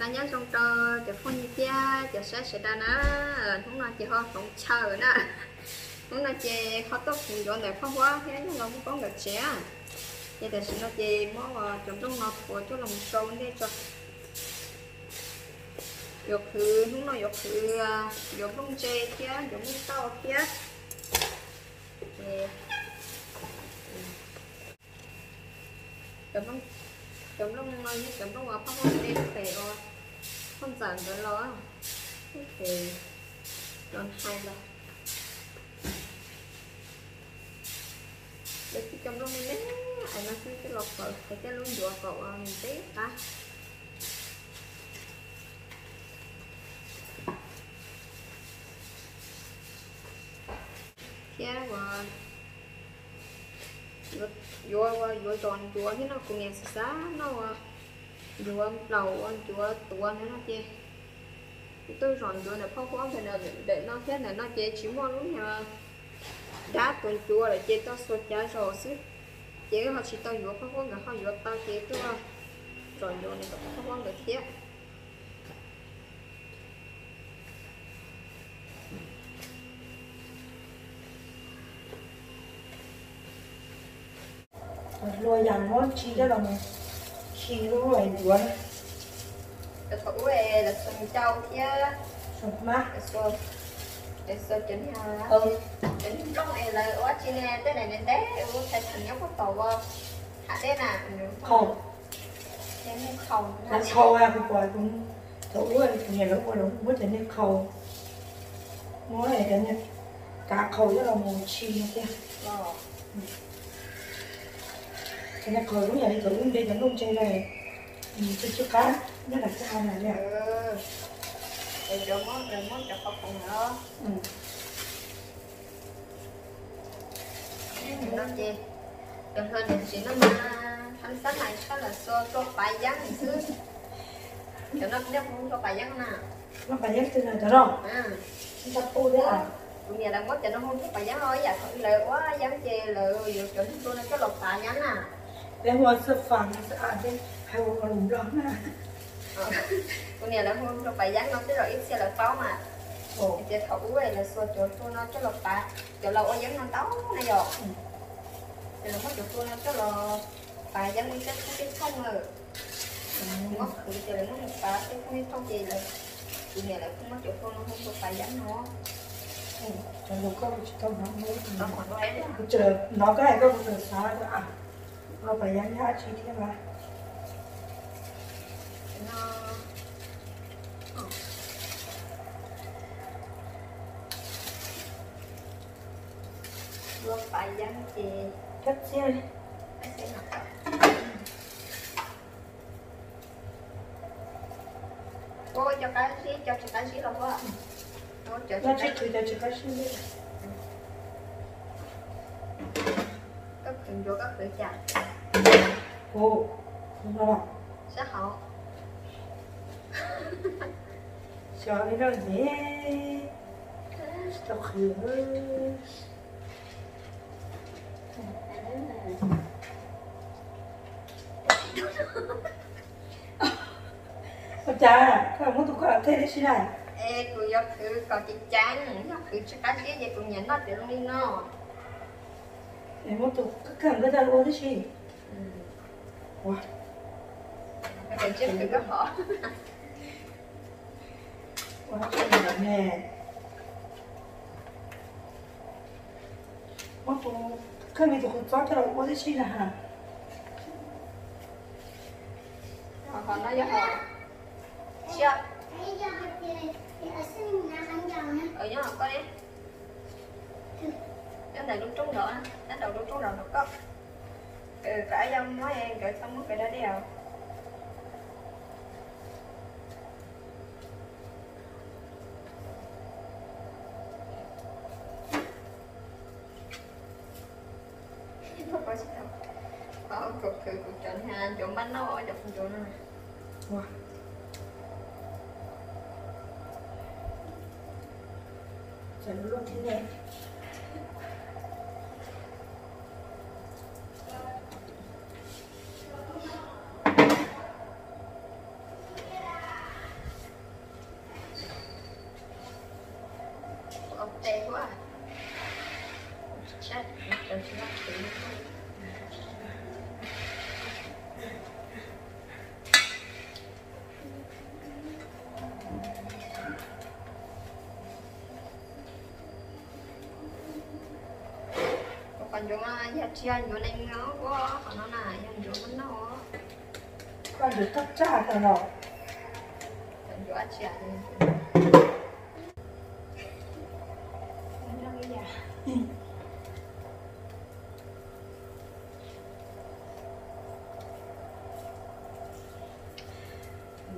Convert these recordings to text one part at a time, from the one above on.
Nyob zoo rau cov phooj ywg thiab cov saib sawv daws na, hnub no ces ho hloov chaw na. Hnub no ces ho tuaj phoov ncuav ntawm Phaj Huab thiab yog los mus poob nkawd tsev. Ces tam sim no ces muab cov nplooj no thuav coj los sau ntej tso. Yuav qhwv, hnub no yuav qhwv, yuav nplooj ntse thiab yuav nplooj tauj thiab. Cov nplooj no yog cov nplooj uas Phaj Huab de pem uas Phaj Ntxawm nkawd los, pem los hais los. Lawv tsis cov nplooj me me, es no xwb coj los faus hais tej lub ncuav kom ua nws teb qab. Thiab ua yuav, yuav zom ncuav thiab no, kuv niam xav xav noj ua ncuav nplaum ua ncuav tuav ntawd no ces kuv tuaj zom ncuav ntawm Phaj Huab ntawm no thiab. Ntawm no ces tsis muaj lub niag dab tuav ncuav lawm ces tuaj xuas cav zom xwb. Ces wb ho tsis tau yuav, Phaj Huab nkawd ho yuav tau ces tuaj zom ncuav ntawm Phaj Huab nkawd thiab. Hlua yas muab tsi coj los khi lub ncuav na. Thaum ub lawv xuas ncau thiab, xuas hmab, lawv xuas cov niag nplooj es lawv ua tsi ne, tej daim ntev ntev ua tshais theem nyob puag tom ua hav dej na, qhaus. Lawv qhaus, kuv pom thaum ub kuv niam lawv ua lawv muab cov niag qhaus, muab cov niag kav qhaus coj los mus tshis no tiag. Cov niag qhaus zoo yam li thaum ub npe cov nplooj ntse na, nws tsw tsw qab nyob nram kwj ha na li. No ces cov hluas niam tsev no mas ham xab mais tshaj lawm xuas hlua pav yeeb xwb. Cov no nej hu hlua pav yeeb na. Hlua pav yeeb twg na cov no? Kuv niam lawv muab cov no hu hlua pav yeeb los ib yam thaum ub lawv ua yeeb ces lawv yuav cov hlua no coj los pav yeeb na. Peb hu xab fas, xab fas, hais ua lus Nplog na. Kuv niam lawv hu hlua pav yeeb no tej zaum ib txhia lawv paub mas. Hais tias thaum ub lawv xuas cov hlua no coj los pav, cov laus ua yeeb no ntau na yom. Ces lawv muab cov hlua no coj los pav yeeb ua tej thooj tej thooj lawm. Muab qhwv ces lawv muab mus pav tej thooj tej thooj ces lawv, kuv niam lawv kuj muab cov hlua no hu hlua pav yeeb no. Cov lus koj kuv tsis tau hnov, kuv tseem hnov koj hais koj kuv tseem xav tias hlua pav yeeb yog dab tsi thiab mas. Hlua pav yeeb ces kab txiab li. Ua cov qab zib, cov tsis qab zib los ua. Cov tsis qab zib, cov tsis qab zib. Koj khwv ncuav koj khwv cas? Kuv, sab hauv. Xyov li loj ntxiv, tsis tau qhwv. Ua cas koj muab tus koj tej tib si na? Es kuv yuav khwv kom ceev ceev, yog khwv tsis qab zib ces kuv nyiam noj cov zoo li no. Es muab tus koj ua tib si. Ua, ua, muab tus, koj me tus kua txob coj los ua tib si na ha. Nyob hauv koj ne. Nyob ntawm lub rooj nraud, nyob ntawm lub rooj nraud nrog koj. Koj ab yau muab, nkawd txhob muab nkawd da dej os. Kuv khwv kuv cov niag ncuav npab noj, cov ncuav no. Ua, cov luaj thiab ne. Ncuav yog tsis yog ncuav neeg ua qhov no na, yog ncuav noj noj. Koj ncuav toj tsaj tau los. Ncuav tsis.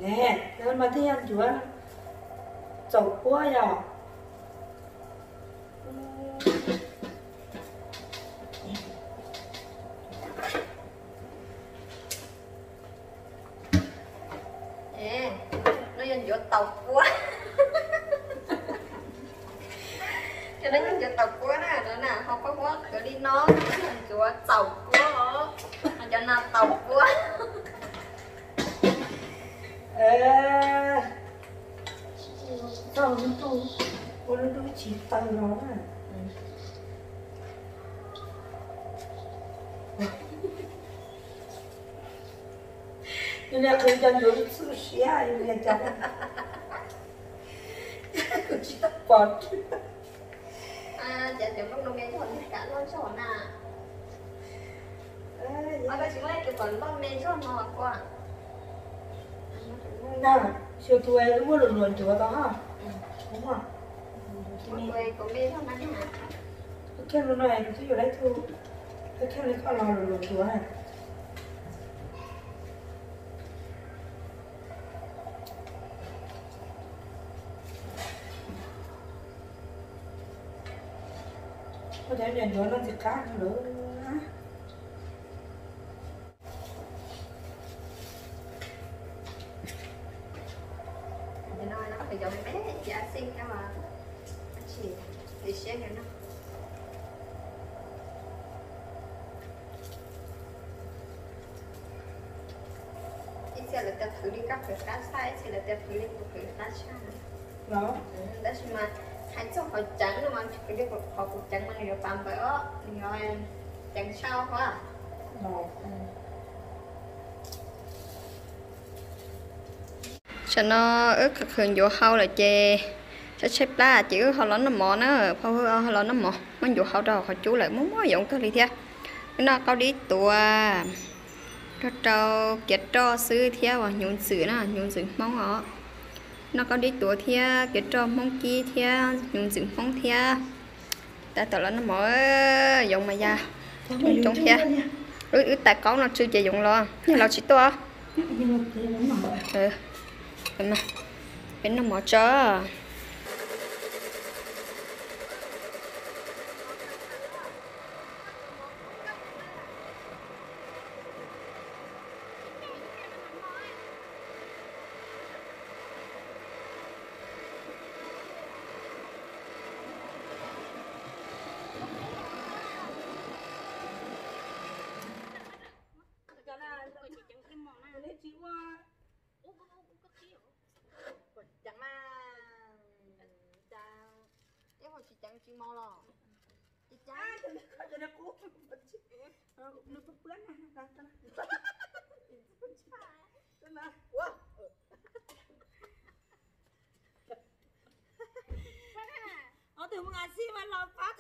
Ne, mas thiaj yog ncuav txaus puab yom. No yog ncuav txaus puab. Cov no yog ncuav txaus puab na, no na ho pab huab khwv li no, no yog ncuav txaus puab os, ho cov no txaus puab. Txog lub ntuj, ua lub ntuj tsis tawg no na. Yus niam qhwv cov ncuav lub txuj siab, yus niam cov, kuv tsis tau pom. Ces cov nplooj no me zog, kav loj zog na. Tsis muaj tus kom loj me zog no ua. Xyov tus muaj luam luam ncuav tau. Koj kiag lub no, kuv twb yuav lawv tus, koj kiag li koj los luam luam ncuav na. Koj cov ncuav ncuav no ntxim qab lawm. Ib txhia lawv tias qhwv li koj qhwv qab tshaj, ib txhia lawv tias qhwv li kuv qhwv qab tshaj. Tab sis mas hais txog qhov ceev no mas qhwv li qhov kuv ceev mas nws yuav pab npawm os, nws yuav ceev tshaj os. Tam no wb qhwv ncuav hau lawm ces tshaib tshaib plab ces wb ho los noj mov na, phauj, wb ho los noj mov, muab ncuav hau rau hauv qhov cub lawm, muaj muaj yoov kawg li thiab. Wb noj qaub dib tuav, rau rau kiav roj xwb thiab uas hnyuv ntxwm na, hnyuv ntxwm Hmoob os. Noj qaub dib tuav thiab kiav roj Hmoob kib thiab hnyuv ntxwm Hmoob thiab. Tab tom los noj mov, yoov mas ya coob thiab. Wb tais qaub no tsw ces yoov los, yog los tsis tuaj. Peb noj mov tso. Tsis ceev mas, tsis ceev tsis mos los. Tsis ceev. Ob tug mus a xij mas los pab.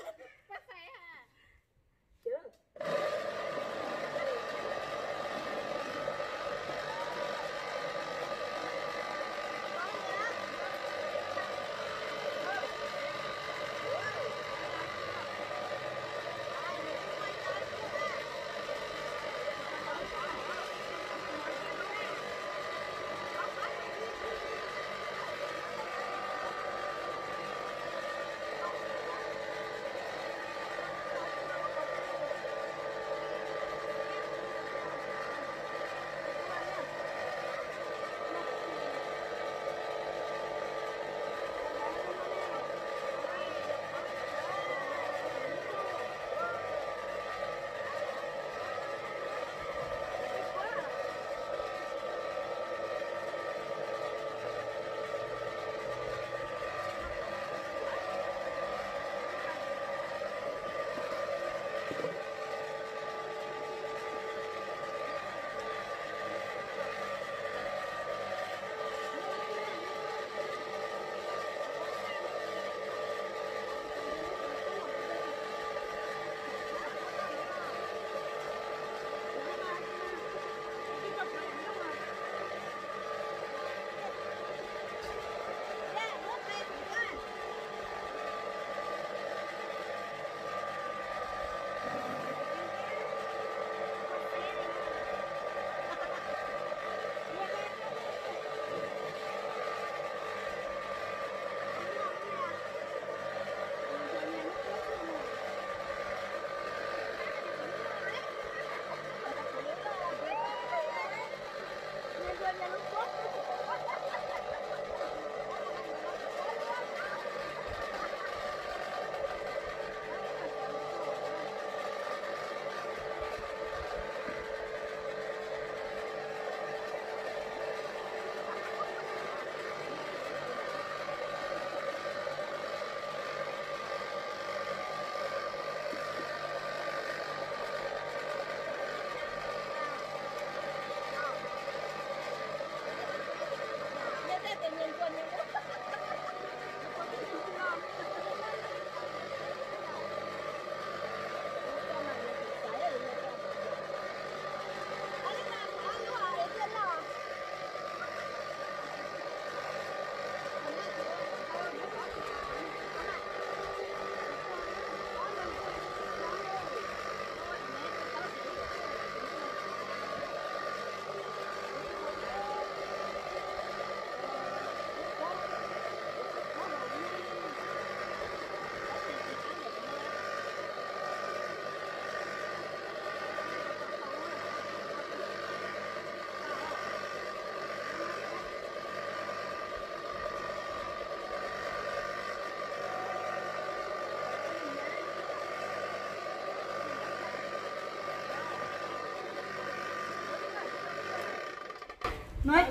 Ua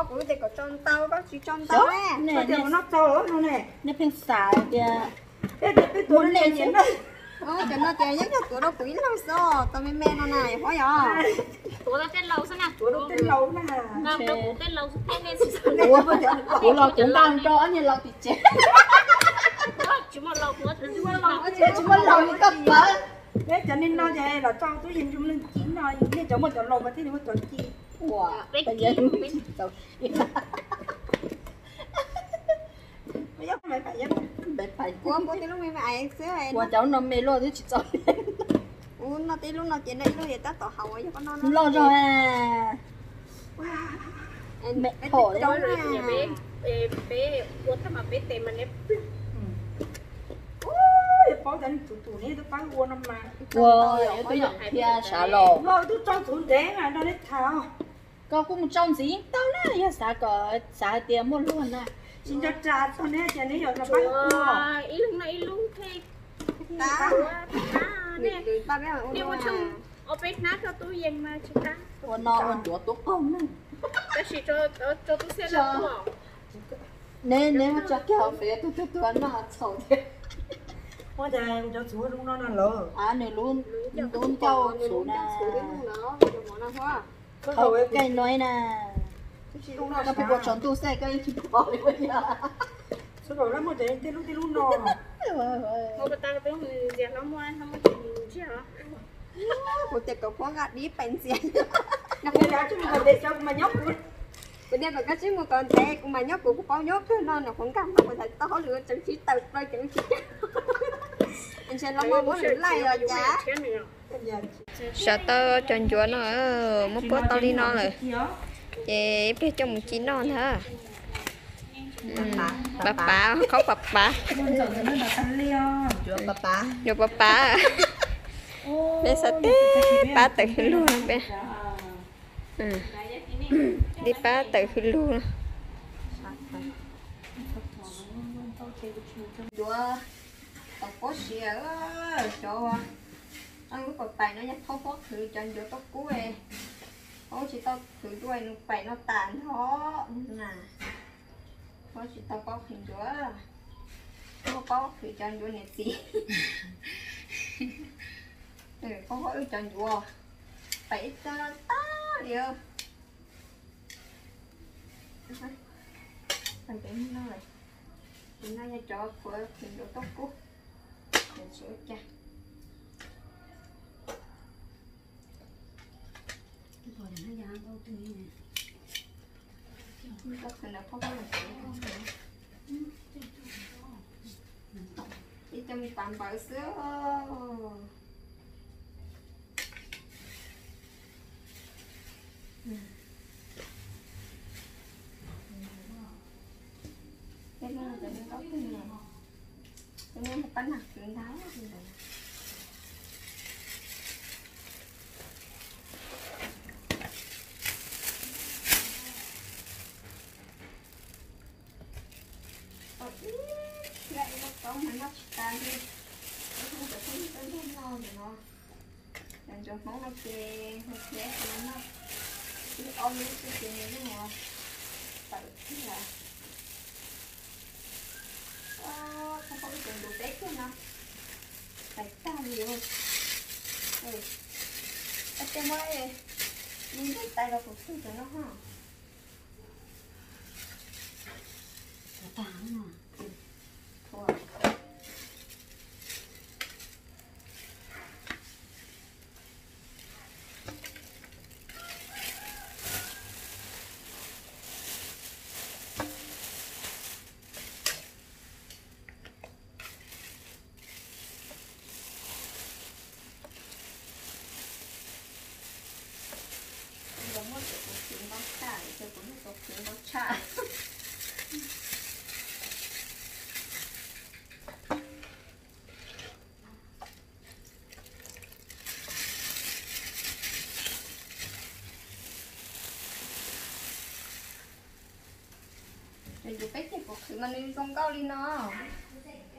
kuv tias kom tso ntau, koj tsis tso ntau ne. Tias ua no tau no ne. Nej pheej xav tias peb tuav nej thiab. Cov no tias yeej yog tuav rau kuv ib leeg xwb, tau me me no na, Huab yog. Tuav rau tej laus xwb na. Tuav rau tej laus na. Kuv los kuv nqa rau ob niag laus tim tsev. Tsis muaj laus li koj pab. Peb cov neeg no ces los tso tub yees zoo li ci no, nej cov muaj cov laus mas thiaj li muaj cov ci. Ua, peb tsis txaus siab. Ua cov no me luaj twb tsis txaus siab. Loj zog. Ua, yuav tuaj yom, qhia sav los. Tub tso txhuv ntev mas nrog neb tham. Koj kuj mus tsau ntxiv tau na, yog xav kom xav hais tias muaj luag na. Tsis nco tsa txog neb tias neb yuav los pab ua. Ib lub no ib lub thiaj ua tsheej ob peb hnab rau tub yees mas tsis qab. Ua no ua ncuav tub qaug na. Tab sis rau tub xiab no. Neb, neb muab tso kiag hauv Facebook, tus tus tus noj txhaum thiab. Muab cov txhuv zoo no no lawm. Nws lub ncauj txhuv na. Thaum koj no na, koj pheej ua tsaus ntuj xwb koj yeej tsis pom li ua yog. Xwb kom muaj tej lub tej lub no. Kuv tias kom Huab nqa dib pais ntxias. Kuv tias kom koj tsis mus kom ntev, kuv mas nyob kuv, kuv paub nyob kawg no, nws qhuav nkag mas kuv thaum tau hauj lwm tseem tsis tawm plaws tseem tsis. Ntshe los muab lwm laij os cas. Sav tau cov ncuav no, muab puab tau li no lawm, ces ib pliag coj mus ci noj ntag. Pav pav, qhov pav pav. Yuav pav pav. Peb xav tib pab tawm hwj lug no peb. Tib pab tawm hwj lug no. Ncuav tau pob siav, cov, lub pais pais no yog Phob Phob qhwv cov ncuav tuaj kub, Phob tsis tau qhwv dua nws pais no tas ntho na. Phob tsis tau paub qhwv ncuav, Phob paub qhwv cov ncuav niam txiv. Phob paub wb cov ncuav pais ib tag tag li. Tus no yog cov qhwv ncuav tuaj kub, tsis ua cas. Ib co me pas npawv xwb. Ib lub kaub mas noj tsis tas li, ib lub cov phooj ywg tuaj nrog noj ntawm no. Cov ncuav Hmoob no ces hu thiab ces noj ib ob lub xwb ces nws yeej mus tawm thiab. Phob phob ib cov ncuav peb kiag no, pais tag li. Koj cia muab me ntes tais los kuv tug cov no ho. Kuv muaj cov kuv khwv ntau tshaj, cov kuv muaj cov khwv ntau tshaj. Nws yuav peb ceg kuv qhwv mas nws zoo nkauj li no,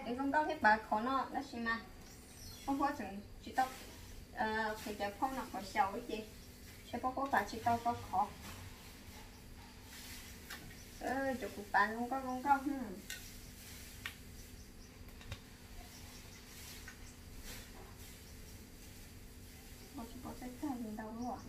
nws zoo nkauj thiab pab qhov no tab sis mas Phob Phob tseem tsis tau qhwv cov phauj no qhov xyaum ces tsis Pob khuab pas tsis tau tau khov. Cov kuv pas zoo nkauj zoo nkauj. Tsis pom txaij tag li ntau luaj.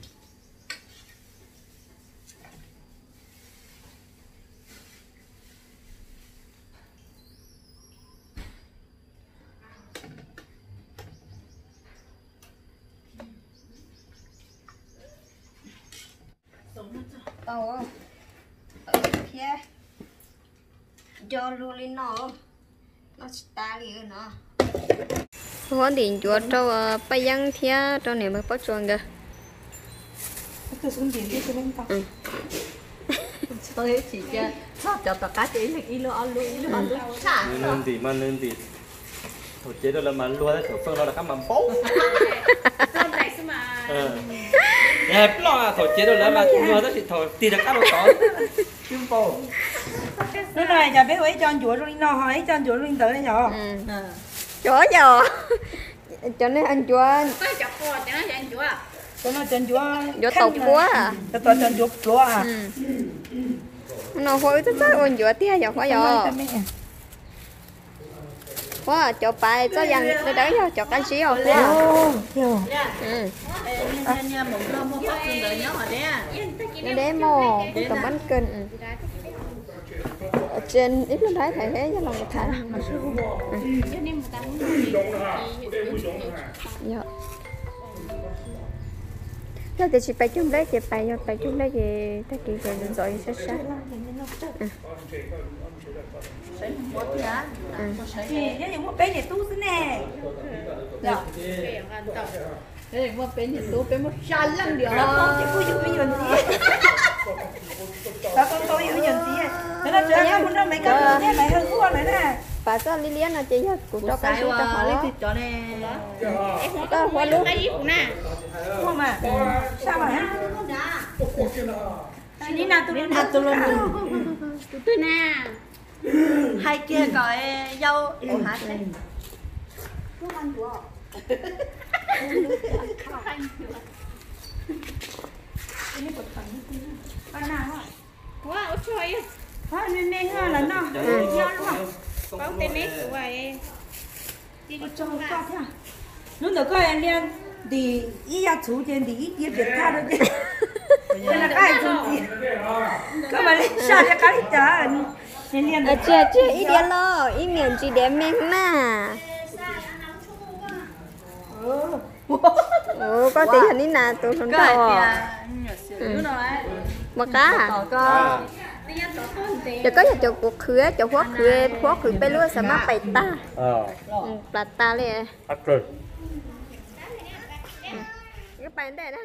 Tau thiab. Nco lug li no, noj tsis tas li no. Huab ntim ncuav rau Paj Yeeb thiab rau niam Npawg Pob Tsuas nkawd. Nws ntim mas nws ntim. Thaum cev rau lawv mas luag, thaum feej no rov qab mas npau. Yog hais ploj thaum cev rau lawv mas luag tab sis thaum tig rov qab rau tod twb npau. Hnub no cas peb ua ib co ncuav zoo li no ho ib co ncuav zoo li ntawd yog? Cov yog, cov nej ncuav, cov no cov ncuav, ncuav tau puab, cov tau cov ncuav pluav. No Huab wb txawj txawj ua ncuav tiag yog Huab yog. Huab, cov pas txoj yas dawb dawb yog cov qab zib os Huab. Deb mos, kuv tom npab kawg. Tsis ib pliag nrhiav thaum thiab yog los tham. Yog tias tsis pais cug nplej ces pais, yog pais cug nplej ces tag kis ces ntxov sab sab. Muaj peb niam tub xwb ne. Muaj peb niam tub, peb muaj xya leej diam. Pas txoj liab liab no ces yog kuv rau qab zib rau hauv. Koj Huab lub. Tus twg na? Hais kiag kom yau hav seb. Me me los noj, paub tej me tsuas. Hnub ntawd koj lia ntim ib yav txhuv ces ntim ib diav piam thaj rau ces, qab hais txuas ntxiv, koj mam li saj li qab li cas. Tsis tsis ib diav los ib niam ntsis diav me na. Koj tias yog Nina tus hluas nraug. Mus qab. Ces koj yog cov kuv qhwv, cov Huab qhwv, Huab qhwv peb lub xav mab pais tag. Plas tas li. Pais ntej na.